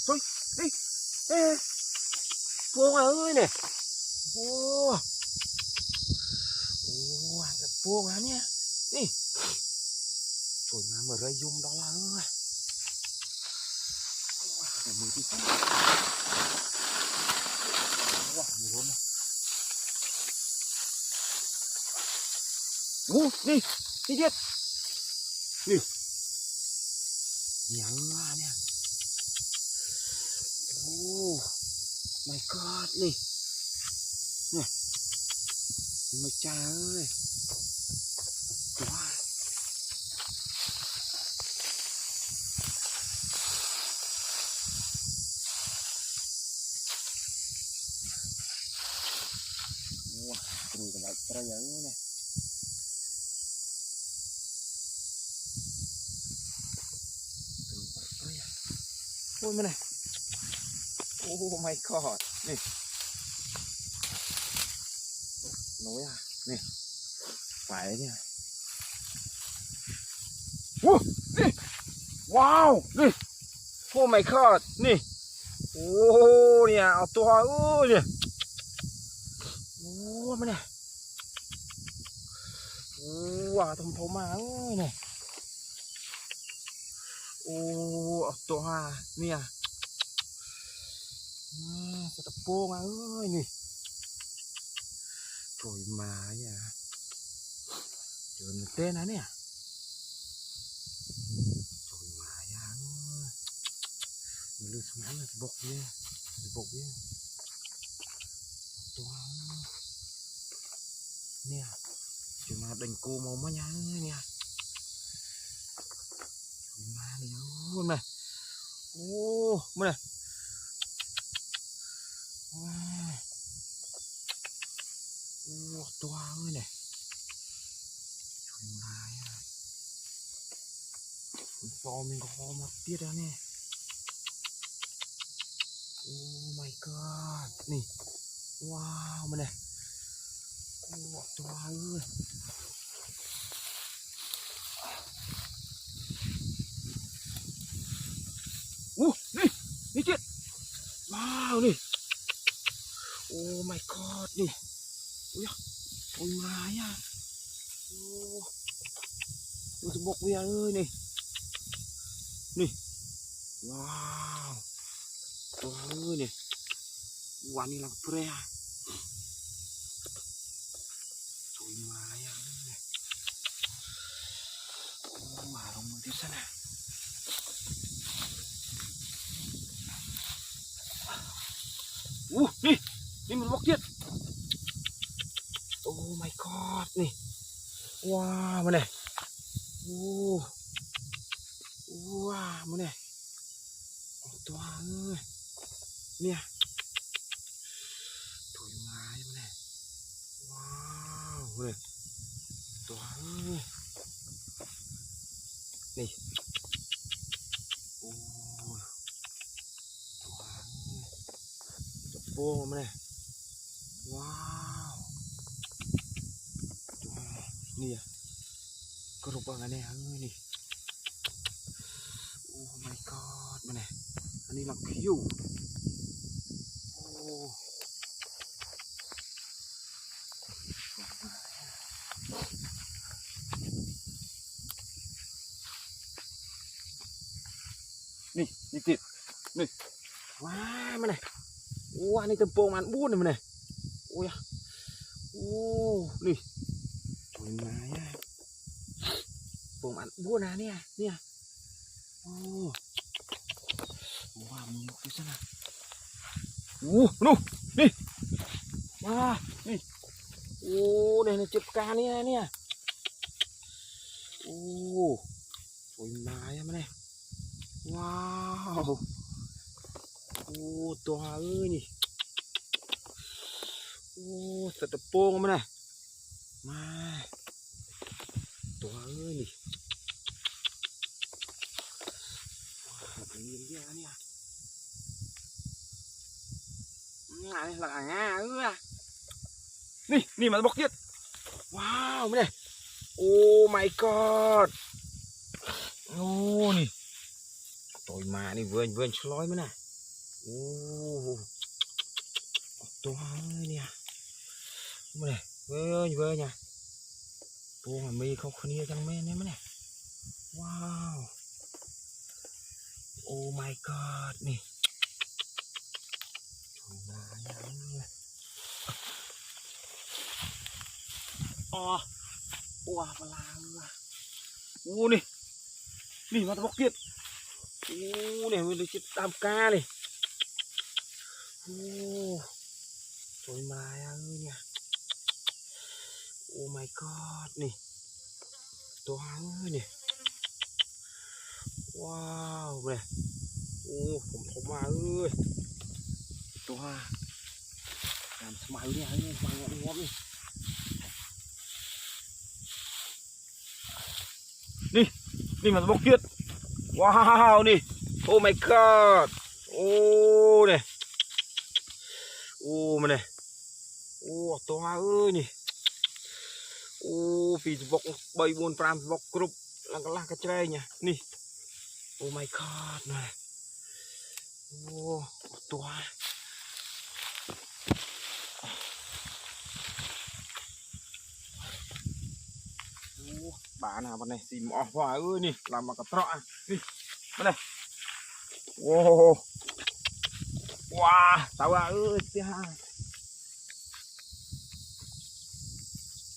Ôi, ôi, ê, ê, puông à ơi này. Ôi, ôi, puông à nè. Nè. Ôi, mà mở ra yum đó là ơi. Ôi, mở đi. Ôi, mở luôn. Ủa, nè, nè, chết. Nè. Nhắn là nè. Oh my god, nè. Nè. Ôi cha ơi. Wow. Wah, terus kena try ya ini. Terus try ya. Oh, mana? Oh my god. Nih. Nih. Wow, nih. Wow, nih. Oh my god, nih. Oh, nih, ເອົາຕົວ ເອີຍ ເນຍ. ໂອ້ ມາແນ່. ໂອ້ ວ່າ ທຳໂພມາ ເອີຍ ເນຍ. ໂອ້ ເອົາຕົວ ເນຍ. ອືມ ປາຕະໂປງ ເອີຍ ນີ້. ໂອ້ຍ ມາ ຢາ ເຈີນເຕັ້ນ ນະ ເນຍ. ໂອ້ຍ ມາ ຢາ ເອີຍ. ມັນລືມສະໝັນ ມັນຊິບົກເດ ຊິບົກເດ ຕົວ ເນຍ. ຊິມາເດັນກູມາ ມາຫຍັງ ເນຍ. ມານີ້ ໂອ້ ມາ ໂອ້ ມາ ໂອ້ ຕົວ ເອີຍ ເນຍ. ມາ ຊອມ ມັນກໍມາຕິດແລ້ວນີ້. Oh my god ນີ້. ວ້າວ ມາແນ່. ໂອ້ ຕົວເອີຍ. ໂອ້ ນີ້ ນີ້ ເຈັດ. ວ້າວ ນີ້. Oh my god ນີ້. ໂອ້ຍ ໂອ້ຍ ມາ ຢາ ໂອ້ ມັນຊິບົກເວຍເອີຍ ນີ້ ນີ້. ວ້າວ ຕົວເອີຍ ນີ້. ວານີ້ລັງເພຣ ໂອ້ຍ ມາ ຢາ ໂອ້ ມາລົງມັນຕິດຊະນະ. ໂອ້ ນີ້ ນີ້ມັນບັກເຈັດ. Oh my god ນີ້. ວ້າວ ມາແນ່. ໂອ້ ວ້າວ ມາແນ່. ຕົວເອີຍ ເນຍ. ໂອ້ຍ ມາ ມາແນ່. ວ້າວ ເອີຍ ຕົວເອີຍ ນີ້. ໂອ້ຍ ຕົວເອີຍ ຕົວໂປ່ງມາແນ່. ວ້າວ ຕົວ ນີ້ ກະຫຼຸບເບິ່ງອັນນີ້ ເອີຍ ນີ້. Oh my god ມາແນ່. ອັນນີ້ລັງຄິວ. ໂອ້ ນີ້ ນີ້ຕິດ ນີ້. ວ້າ ມາແນ່. ໂອ້ ອັນນີ້ເຕັມໂປ່ງມັນບຸນມາແນ່. ໂອ້ຍ ໂອ້ ນີ້ ໂອ້ຍ ມາ ໂປ່ງມັນບຸນນະ ເນຍ ເນຍ. ໂອ້ ວ້າວ ມັນຢູ່ຊັ້ນນະ. ໂອ້ ມາດູ ນີ້ ວ້າ ນີ້. ໂອ້ ນີ້ ນີ້ ເຈັບກາ ເນຍ ເນຍ. ໂອ້ ໂອ້ຍ ມາ ມາແນ່. ວ້າວ ໂອ້ ຕົວເອີຍ ນີ້. ໂອ້ ສັດຕະໂປງມານະ ມາ ຕົວເອີຍ ນີ້. ນີ້ ນີ້ ມາຕະບົກເຈັດ. ວ້າວ ມາເດ້. ໂອ້ my god. ໂອ້ ນີ້ ໂຕມານີ້ ເວີນ ເວີນຊະລອຍມານະ. ໂອ້ ໂຕເອີຍ ນີ້ ມາເດ້. ເວີນ ເວີນ ໂຕມາມີເຂົາເນຍຈັ່ງແມ່ນນີ້ ມາເດ້. ວ້າວ ໂອ້ my god ນີ້. ອໍ ໂອ້ ປາລາ. ໂອ້ ນີ້ ນີ້ ມາຕະບົກເຈັດ. ໂອ້ ນີ້ ມັນເຈັດຕາມການີ້. ໂອ້ ໂຕມາເອີຍ ນີ້. ໂອ້ my god ນີ້ ໂຕເອີຍ ນີ້. ວ້າວ ເບິ່ງ. ໂອ້ ຜົມເຂົ້າມາເອີຍ ໂຕຫາງາມສະມາຍນີ້ ງອບໆ ນີ້. ນີ້ ນີ້ ມາຕະບົກເຈັດ. ວ້າວ ນີ້ ໂອ້ my god. ໂອ້ ນີ້ ໂອ້ ມານີ້. ໂອ້ ໂຕຫາເອີຍ ນີ້. ໂອ້ ສີ່ຕະບົກ ໄບມູນ ປາມຕະບົກ ກຣຸບ ລັງກະລາກະຈາຍ ນີ້. ໂອ້ my god ນະ. ໂອ້ ໂຕຫາ ໂອ້ ບານະ ບານະ ຊິມອອກວ່າເອີຍ ນີ້ ລຳມາກະເຕາະ ນີ້ ມາເລີຍ. ໂອ້ ວ້າ ຕາວ່າເອີຍ ເສຍຫາຍ.